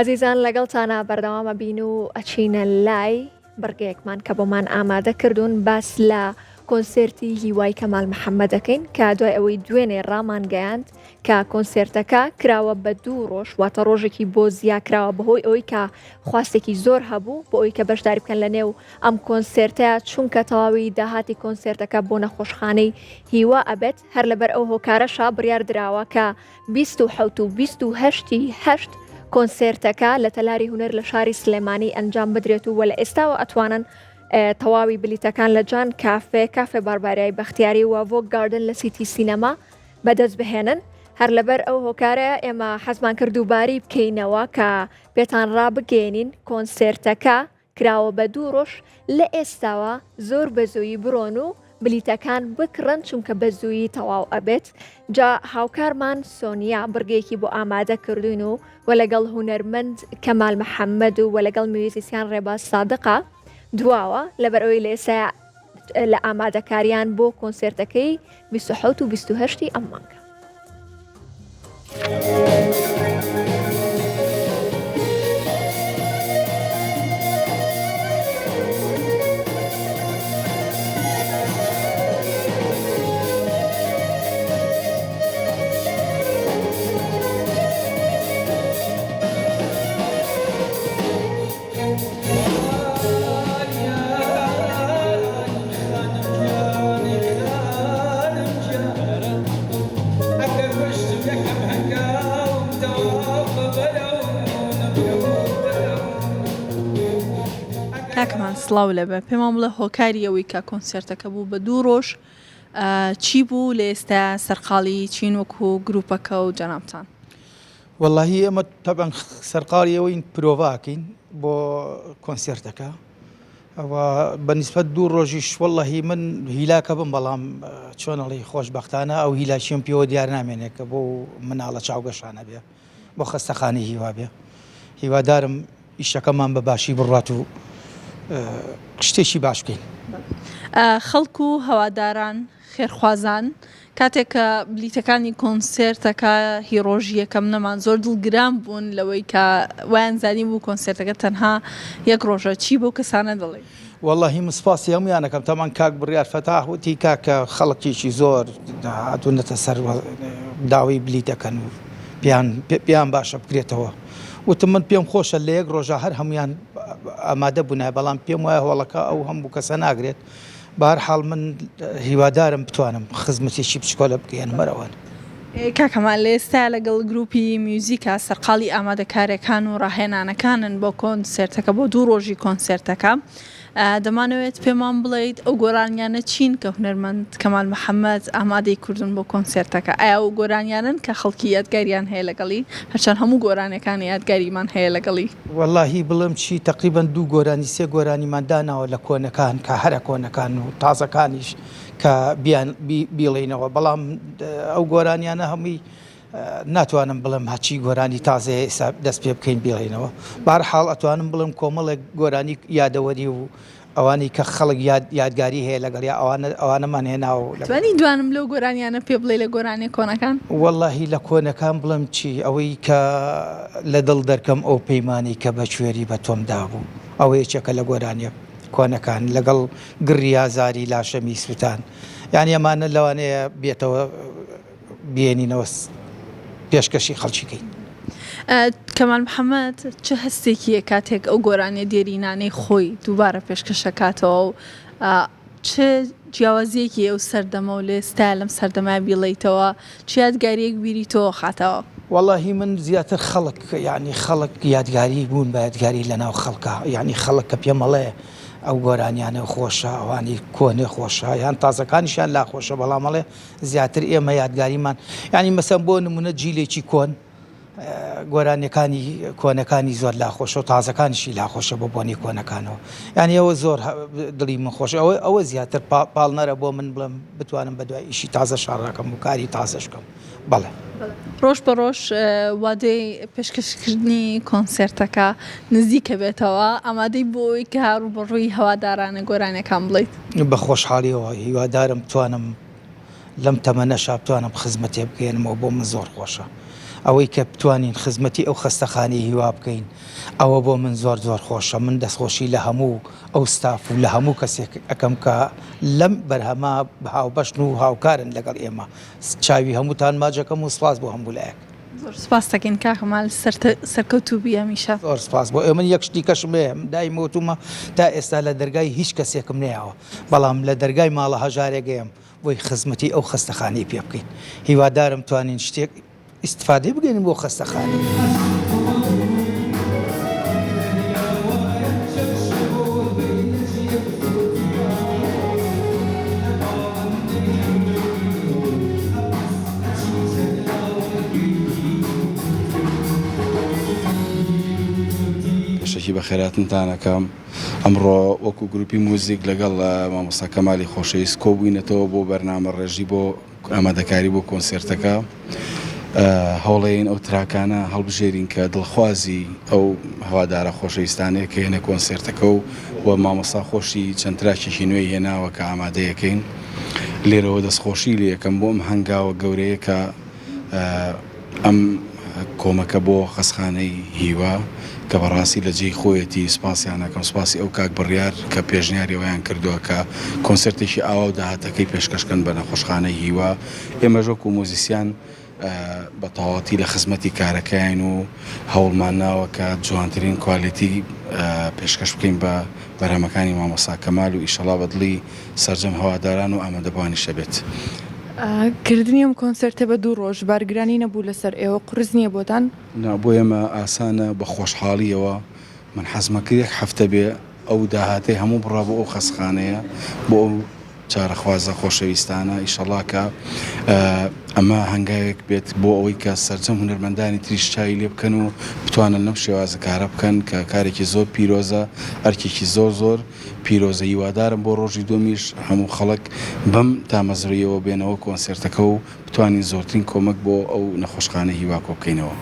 ئازیزان لەگەڵتانا بەردەوام ئەبین و ئەچینە لای بڕگەیەکمان کە بۆمان ئامادە کردوون باس لە کۆنسێرتی هیوای کەمال محەممەد دەکەین کە دوای ئەوەی دوێنێ ڕامان گەیاند کە کۆنسێرتەکە کراوە بە دوو ڕۆژ واتە ڕۆژێکی بۆ زیا کراوە بەهۆی ئەوەی کە خواستێکی زۆر هەبوو بۆ ئەوی کە بەشداری بکەن لە نێو ئەم کۆنسێرتە چونکە تەواوی داهاتی کۆنسێرتەکە بۆ نەخۆشخانەی هیوا ئەبێت هەر لەبەر ئەو هۆکارەشە بڕیار دراوە کە 27 و 28 ی هەشت کۆنسێرتەکە لە تەلاری هونەر لە شاری سلێمانی ئەنجام بدرێت و لە ئێستاوە ئەتوانن تەواوی بلیتەکان لە جان کافێ، کافێ بارباریای بەختیاری و ڤۆگ گاردن لە سیتی سینەما بەدەست بهێنن. هەر لەبەر ئەو هۆکارەیە ئێمە حەزمان کرد دووبارەی بکەینەوە کە پێتان ڕابگەیەنین کۆنسێرتەکە کراوە بە دوو ڕۆژ لە ئێستاوە زۆر بە زوویی بڕۆن و بلیتەکان بکڕن چونکە بە زوویی تەواو ئەبێت جا هاوکارمان سۆنیا بڕگەیەکی بۆ ئامادە کردوین و وە لەگەڵ هونەرمەند کەمال محەممەد و وە لەگەڵ میوزیسیان ڕێباز سادقە دواوە لەبەر ئەوەی لە ئێستا لە ئامادەکاریان بۆ کۆنسێرتەکەی 27 و 28 ئەم مانگە. کاکەمان سڵاو لەبێ پێمان بڵێ هۆکاری ئەوەی کە کۆنسێرتەکە بوو بە دوو ڕۆژ چی بوو لە ئێستا سەرقاڵی چین وەکو گروپەکە و جەنابتان؟ وەڵاهی ئێمە تەبعەن سەرقاڵی ئەوەین پرۆڤە ئەکەین بۆ کۆنسێرتەکە ئەوە بە نیسبەت دوو ڕۆژیش وەڵاهی من هیلاکە بم بەڵام چۆن ئەڵێی خۆشبەختانە ئەو هیلاکیم پێوە دیار نامێنێت کە بۆ مناڵە چاوگەشانە بێ بۆ خەستەخانەی هیوا بێ هیوادارم ئیشەکەمان بە باشی بڕات و شتێکی باش بکەین. خەڵک و هەواداران خێرخوازان کاتێک کە بلیتەکانی کۆنسێرتەکە هی ڕۆژی یەکەم نەمان زۆر دڵگران بوون لەوەی کە وایان زانی بوو کۆنسێرتەکە تەنها یەک ڕۆژە چی بەو کەسانە دەڵێی؟ وەڵاهی من سپاسی هەموویان ئەکەم تەبعەن کاک بڕیار فەتاح وتی کاکە خەڵکێکی زۆر هاتوونەتە سەر داوای بلیت ئەکەن و پێیان پێیان باشە بکرێتەوە وتم من پێم خۆشە لە یەک ڕۆژە هەر هەموویان ئامادە بوونایە بەڵام پێم وایە هۆڵەکە ئەو هەموو کەسە ناگرێت بەهەرحاڵ من هیوادارم بتوانم خزمەتێکی بچکۆلە بگەیەنم بەرەوان. کاک کەمال لە ئێستا لەگەڵ گروپی میوزیکا سەرقاڵی ئامادەکاریەکان و ڕاهێنانەکانن بۆ کۆنسێرتەکە بۆ دوو ڕۆژی کۆنسێرتەکە دەمانەوێت پێمان بڵێیت ئەو گۆرانیانە چین کە هونەرمەند کەمال محەمەد ئامادەی کردوون بۆ کۆنسێرتەکە ئایا ئەو گۆرانیانەن کە خەڵکی یادگاریان هەیە لەگەڵی هەرچەند هەموو گۆرانیەکانی یادگاریمان هەیە لەگەڵی. وەڵاهی بڵێم چی تەقریبەن دوو گۆرانی سێ گۆرانیمان داناوە لە کۆنەکان کە هەرە کۆنەکان و تازەکانیش کە بیان بیڵێینەوە بەڵام ئەو گۆرانیانە هەمووی ناتوانم بڵێم هەچی گۆرانی تازەیە ئێستا دەست پێ بکەین بیڵێینەوە بارحاڵ ئەتوانم بڵێم کۆمەڵێک گۆرانی یادەوەری و ئەوانەی کە خەڵک یاد یادگاری هەیە لەگەڵیا ئەوانە ئەوانەمان هێناوە و لەگەڵ. توانی دوانم لەو گۆرانیانە پێ بڵێی لە گۆرانیە کۆنەکان؟ وەڵاهی لە کۆنەکان بڵێم چی ئەوەی کە لە دڵ دەرکەم ئەو پەیمانەی کە بە کوێری بە تۆم دابوو ئەوە یەکێکە لە گۆرانیە کۆنەکان لەگەڵ گڕی ئازاری لاشەمی سوتان یانی ئەمانە لەوانەیە بێتەوە بێنینەوە پێشکەشی خەڵکی کەین. کەمال محەمەد چ هەستێکی کاتێک ئەو گۆرانیە دێرینانەی خۆی دووبارە پێشکەشەکاتەوە و چ جیاوازیەکی ئەو سەردەمە و لە ئێستا لەم سەردەمە بیڵێیتەوە چ یادگاریەک بیری تۆ خاتەوە؟ وەڵاهی من زیاتر خەڵک یانی خەڵک یادگاری بوون بە یادگاری لەناو خەڵکا یانی خەڵک کە پێم ئەڵێ ئەو گۆرانیانە خۆشە ئەوانی کۆنێ خۆشە یان تازەکانیشیان لا خۆشە بەڵام ئەڵێ زیاتر ئێمە یادگاریمان یانی مەسەن بۆ نمونە جیلێکی کۆن گۆرانیەکانی کۆنەکانی زۆر لاخۆشە و تازەکانیشی لاخۆشە بۆ بۆنی کۆنەکانەوە یانی ئەوە زۆر دڵی من خۆش ئەوە ئەوە زیاتر پاڵنەرە بۆ من بڵێم بتوانم بە دوای ئیشی تازە شاڕاکەم و کاری تازەش بکەم بەڵێ. ڕۆژ بە ڕۆژ وادەی پێشکەشکردنی کۆنسێرتەکە نزیکە بێتەوە، ئامادەی بۆ ئەوەی کە ڕووبەڕووی هەوادارانە گۆرانیەکان بڵێیت؟ بە خۆشحاڵیەوە، هیوادارم بتوانم لەم تەمەنەشا بتوانم خزمەتێ بگەیەنمەوە بۆ من زۆر خۆشە. ئەوەی کە بتوانین خزمەتی ئەو خەستەخانەی هیوا بکەین ئەوە بۆ من زۆر زۆر خۆشە من دەستخۆشی لە هەموو ئەو ستاف و لە هەموو کەسێک ئەکەم کە لەم بەرهەمە هاوبەشن و هاوکارن لەگەڵ ئێمە چاوی هەمووتان ماجەکەم و سپاس بۆ هەموو لایەک. زۆر سپاست دەکەین کاک کەمال سەرکەوتوو بی هەمیشە. زۆر سپاس بۆ ئێوە من یەک شتی کەشم هەیە من دایم وتومە تا ئێستا لە دەرگای هیچ کەسێکم نەیاوە بەڵام لە دەرگای ماڵە هەژارێک ئەیەم بۆی خزمەتی ئەو خەستەخانەی پێ بکەین هیوادارم توانین شتێک ئیستفادەی بگەین بۆ خەستەخانەی. پێشەکی بەخێراتنتان ئەکەم. ئەمڕۆ وەکو گروپی موزیک لەگەڵ مامۆستا کەمالی خۆشەویست کۆبووینەتەوە بۆ بەرنامە ڕێژی بۆ ئامادەکاری بۆ کۆنسێرتەکە. هەوڵەیەین ئەو تراکانە هەڵبژێرین کە دڵخوازی ئەو هەوادارە خۆشەویستانەیە کە یەنە کۆنسێرتەکە و و مامۆستا خۆشی چەند تراکێکی نوێی هێناوە کە ئامادەیەکەین. لێرەوە دەستخۆشی لێ ئەکەم بۆ ئەم هەنگاوە گەورەیە کە ئەم کۆمەکە بۆ خەسخانەی هیوا کە بەڕاستی لە جێی خۆیەتی سپاسیان ئەکەم سپاسی ئەو کاک بڕیار کە پێشنیاری ئەوەیان کردووە کە کۆنسێرتێکی ئاوا و داهاتەکەی پێشکەش کەن بە نەخۆشخانەی هیوا ئێمەش وەکو موزیسیان بە تەواوەتی لە خزمەتی کارەکەین و هەوڵمان ناوە کە جوانترین quality پێشکەش بکەین بە بەرهەمەکانی مامۆستا کەمال و ئیشەڵا بە دڵی سەرجەم هەواداران و ئامادەبوانیش ئەبێت. کردنی ئەم کۆنسێرتە بە دوو ڕۆژ بارگرانی نەبوو لەسەر ئێوە، قورس نییە بۆتان؟ نا بۆ ئێمە ئاسانە، بە خۆشحاڵییەوە، من حەزمەکرد یەک هەفتە بێ ئەو داهاتەی هەموو بڕا بۆ ئەو خەستخانەیە، بۆ ئەو چارەخوازە خۆشەویستانە، ئیشەڵا کە ئەمە هەنگاوێک بێت بۆ ئەوەی کە سەرجەم هونەرمەندانی تریش چاوی لێ بکەن و بتوانن لەم شێوازە کارە بکەن کە کارێکی زۆر پیرۆزە، ئەرکێکی زۆر زۆر پیرۆزە هیوادارم بۆ ڕۆژی دووەمیش هەموو خەڵک بەم تامەزرۆییەوە بێنەوە کۆنسێرتەکە و بتوانین زۆرترین کۆمەک بۆ ئەو نەخۆشخانەی هیوا کۆبکەینەوە.